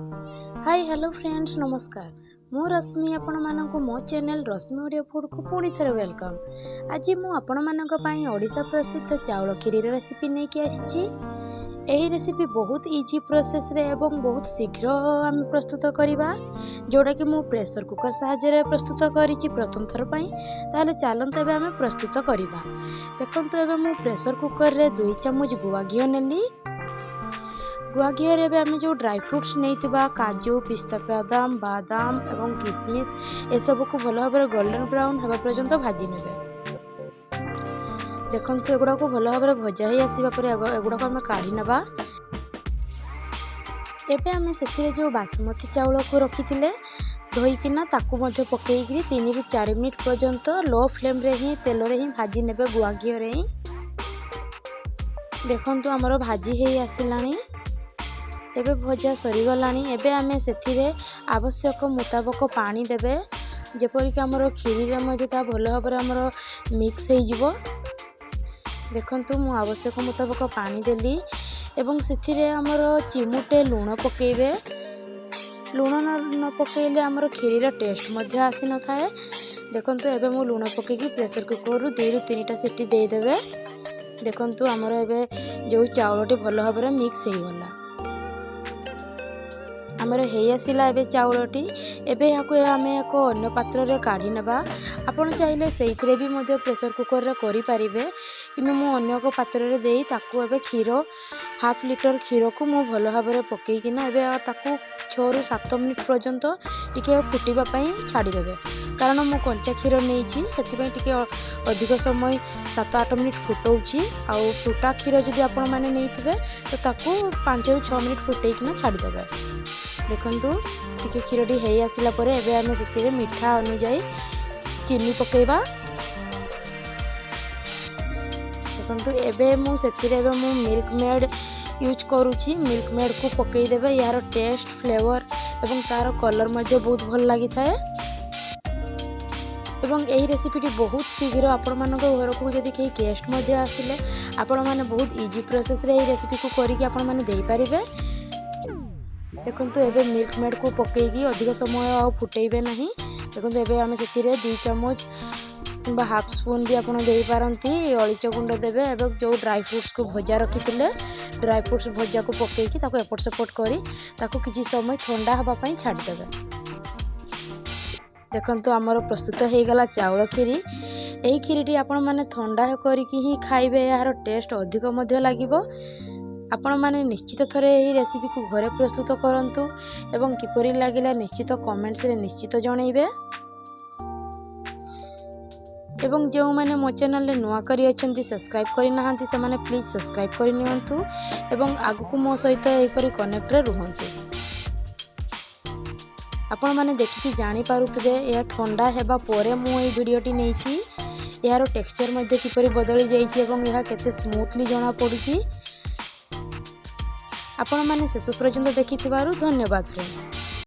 High, hello friends, ନମସ୍କାର। ମୁଁ ରଶ୍ମି, ଆପଣମାନଙ୍କୁ ମୋ ଚ୍ୟାନେଲ୍ ରଶ୍ମି ଓଡ଼ିଆ ଫୁଡ଼କୁ ପୁଣି ଥରେ welcome. ଆଜି ମୁଁ ଆପଣମାନଙ୍କ ପାଇଁ ଓଡ଼ିଶା ପ୍ରସିଦ୍ଧ ଚାଉଳ କ୍ଷୀରିର ରେସିପି ନେଇକି ଆସିଛି। ଏହି ରେସିପି ବହୁତ ଇଜି ପ୍ରୋସେସ୍ରେ ଏବଂ ବହୁତ ଶୀଘ୍ର ଆମେ ପ୍ରସ୍ତୁତ କରିବା, ଯେଉଁଟାକି ମୁଁ ପ୍ରେସର୍ କୁକର୍ ସାହାଯ୍ୟରେ ପ୍ରସ୍ତୁତ କରିଛି ପ୍ରଥମ ଥର ପାଇଁ। ତାହେଲେ ଚାଲନ୍ତୁ, ଏବେ ଆମେ ପ୍ରସ୍ତୁତ କରିବା। ଦେଖନ୍ତୁ, ଏବେ ମୁଁ ପ୍ରେସର୍ କୁକର୍ରେ 2 ଚାମଚ ଗୁଆ ଘିଅ ନେଲି। ଗୁଆ ଘିଅରେ ଏବେ ଆମେ ଯେଉଁ ଡ୍ରାଇ ଫ୍ରୁଟ୍ସ ନେଇଥିବା, କାଜୁ, ପିସ୍ତା ବାଦାମ, ବାଦାମ ଏବଂ କିସମିସ୍, ଏସବୁକୁ ଭଲ ଭାବରେ ଗୋଲ୍ଡେନ୍ ବ୍ରାଉନ୍ ହେବା ପର୍ଯ୍ୟନ୍ତ ଭାଜି ନେବେ। ଦେଖନ୍ତୁ, ଏଗୁଡ଼ାକୁ ଭଲ ଭାବରେ ଭଜା ହେଇ ଆସିବା ପରେ ଏଗୁଡ଼ାକୁ ଆମେ କାଢ଼ି ନେବା। ଏବେ ଆମେ ସେଥିରେ ଯେଉଁ ବାସୁମତୀ ଚାଉଳକୁ ରଖିଥିଲେ ଧୋଇକିନା, ତାକୁ ମଧ୍ୟ ପକାଇକିରି 3ରୁ 4 ମିନିଟ୍ ପର୍ଯ୍ୟନ୍ତ ଲୋ ଫ୍ଲେମ୍ରେ ହିଁ, ତେଲରେ ହିଁ ଭାଜି ନେବେ, ଗୁଆ ଘିଅରେ ହିଁ। ଦେଖନ୍ତୁ, ଆମର ଭାଜି ହେଇ ଆସିଲାଣି। ଏବେ ଭଜା ସରିଗଲାଣି। ଏବେ ଆମେ ସେଥିରେ ଆବଶ୍ୟକ ମୁତାବକ ପାଣି ଦେବେ, ଯେପରିକି ଆମର କ୍ଷୀରିରେ ମଧ୍ୟ ତାହା ଭଲ ଭାବରେ ଆମର ମିକ୍ସ ହେଇଯିବ। ଦେଖନ୍ତୁ, ମୁଁ ଆବଶ୍ୟକ ମୁତାବକ ପାଣି ଦେଲି ଏବଂ ସେଥିରେ ଆମର ଚିମୁଟେ ଲୁଣ ପକାଇବେ। ଲୁଣ ନ ପକାଇଲେ ଆମର କ୍ଷୀରିର ଟେଷ୍ଟ ମଧ୍ୟ ଆସିନଥାଏ। ଦେଖନ୍ତୁ, ଏବେ ମୁଁ ଲୁଣ ପକାଇକି ପ୍ରେସର୍ କୁକର୍ରୁ 2ରୁ 3ଟା ସିଟି ଦେଇଦେବେ। ଦେଖନ୍ତୁ, ଆମର ଏବେ ଯେଉଁ ଚାଉଳଟି ଭଲ ଭାବରେ ମିକ୍ସ ହେଇଗଲା, ଆମର ହେଇ ଆସିଲା ଏବେ ଚାଉଳଟି। ଏବେ ଏହାକୁ ଆମେ ଏକ ଅନ୍ୟ ପାତ୍ରରେ କାଢ଼ି ନେବା। ଆପଣ ଚାହିଁଲେ ସେଇଥିରେ ବି ମଧ୍ୟ ପ୍ରେସର୍ କୁକର୍ରେ କରିପାରିବେ, କିନ୍ତୁ ମୁଁ ଅନ୍ୟ ଏକ ପାତ୍ରରେ ଦେଇ ତାକୁ ଏବେ କ୍ଷୀର, ହାଫ୍ ଲିଟର କ୍ଷୀରକୁ ମୁଁ ଭଲ ଭାବରେ ପକାଇକିନା ଏବେ ତାକୁ 6ରୁ 7 ମିନିଟ୍ ପର୍ଯ୍ୟନ୍ତ ଟିକେ ଫୁଟିବା ପାଇଁ ଛାଡ଼ିଦେବେ। କାରଣ ମୁଁ କଞ୍ଚା କ୍ଷୀର ନେଇଛି, ସେଥିପାଇଁ ଟିକେ ଅଧିକ ସମୟ, 7-8 ମିନିଟ୍ ଫୁଟାଉଛି। ଆଉ ଫୁଟା କ୍ଷୀର ଯଦି ଆପଣମାନେ ନେଇଥିବେ, ତ ତାକୁ 5ରୁ 6 ମିନିଟ୍ ଫୁଟେଇକିନା ଛାଡ଼ିଦେବେ। ଦେଖନ୍ତୁ, ଟିକେ କ୍ଷୀରଟି ହେଇ ଆସିଲା ପରେ ଏବେ ଆମେ ସେଥିରେ ମିଠା ଅନୁଯାୟୀ ଚିନି ପକାଇବା। ଦେଖନ୍ତୁ, ଏବେ ମୁଁ ସେଥିରେ ଏବେ ମୁଁ ମିଲ୍କ ମେଡ଼୍ ୟୁଜ୍ କରୁଛି। ମିଲ୍କ ମେଡ଼୍କୁ ପକାଇଦେବେ। ଏହାର ଟେଷ୍ଟ, ଫ୍ଲେଭର୍ ଏବଂ ତା'ର କଲର୍ ମଧ୍ୟ ବହୁତ ଭଲ ଲାଗିଥାଏ। ଏବଂ ଏହି ରେସିପିଟି ବହୁତ ଶୀଘ୍ର, ଆପଣମାନଙ୍କ ଘରକୁ ଯଦି କେହି ଗେଷ୍ଟ ମଧ୍ୟ ଆସିଲେ, ଆପଣମାନେ ବହୁତ ଇଜି ପ୍ରୋସେସ୍ରେ ଏହି ରେସିପିକୁ କରିକି ଆପଣମାନେ ଦେଇପାରିବେ। ଦେଖନ୍ତୁ, ଏବେ ମିଲ୍କ ମେଡ଼୍କୁ ପକାଇକି ଅଧିକ ସମୟ ଆଉ ଫୁଟେଇବେ ନାହିଁ। ଦେଖନ୍ତୁ, ଏବେ ଆମେ ସେଥିରେ 2 ଚାମଚ କିମ୍ବା ହାଫ୍ ସ୍ପୁନ୍ ବି ଆପଣ ଦେଇପାରନ୍ତି, ଅଳିଚ ଗୁଣ୍ଡ ଦେବେ ଏବଂ ଯେଉଁ ଡ୍ରାଇ ଫ୍ରୁଟ୍ସକୁ ଭଜା ରଖିଥିଲେ, ଡ୍ରାଇ ଫ୍ରୁଟ୍ସ ଭଜାକୁ ପକାଇକି ତାକୁ ଏପଟ ସେପଟ କରି ତାକୁ କିଛି ସମୟ ଥଣ୍ଡା ହେବା ପାଇଁ ଛାଡ଼ିଦେବେ। ଦେଖନ୍ତୁ, ଆମର ପ୍ରସ୍ତୁତ ହେଇଗଲା ଚାଉଳ କ୍ଷୀରି। ଏହି କ୍ଷୀରିଟି ଆପଣମାନେ ଥଣ୍ଡା କରିକି ହିଁ ଖାଇବେ, ଏହାର ଟେଷ୍ଟ ଅଧିକ ମଧ୍ୟ ଲାଗିବ। ଆପଣମାନେ ନିଶ୍ଚିତ ଥରେ ଏହି ରେସିପିକୁ ଘରେ ପ୍ରସ୍ତୁତ କରନ୍ତୁ ଏବଂ କିପରି ଲାଗିଲା ନିଶ୍ଚିତ କମେଣ୍ଟସରେ ନିଶ୍ଚିତ ଜଣାଇବେ। ଏବଂ ଯେଉଁମାନେ ମୋ ଚ୍ୟାନେଲରେ ନୂଆ କରି ଅଛନ୍ତି, ସବସ୍କ୍ରାଇବ୍ କରିନାହାନ୍ତି, ସେମାନେ ପ୍ଲିଜ୍ ସବସ୍କ୍ରାଇବ୍ କରିନିଅନ୍ତୁ ଏବଂ ଆଗକୁ ମୋ ସହିତ ଏହିପରି କନେକ୍ଟରେ ରୁହନ୍ତୁ। ଆପଣମାନେ ଦେଖିକି ଜାଣିପାରୁଥିବେ, ଏହା ଥଣ୍ଡା ହେବା ପରେ ମୁଁ ଏହି ଭିଡ଼ିଓଟି ନେଇଛି। ଏହାର ଟେକ୍ସଚର୍ ମଧ୍ୟ କିପରି ବଦଳି ଯାଇଛି ଏବଂ ଏହା କେତେ ସ୍ମୁଥଲି ଜଣାପଡ଼ୁଛି। ଆପଣମାନେ ଶେଷ ପର୍ଯ୍ୟନ୍ତ ଦେଖିଥିବାରୁ ଧନ୍ୟବାଦ ଫ୍ରେଣ୍ଡସ୍।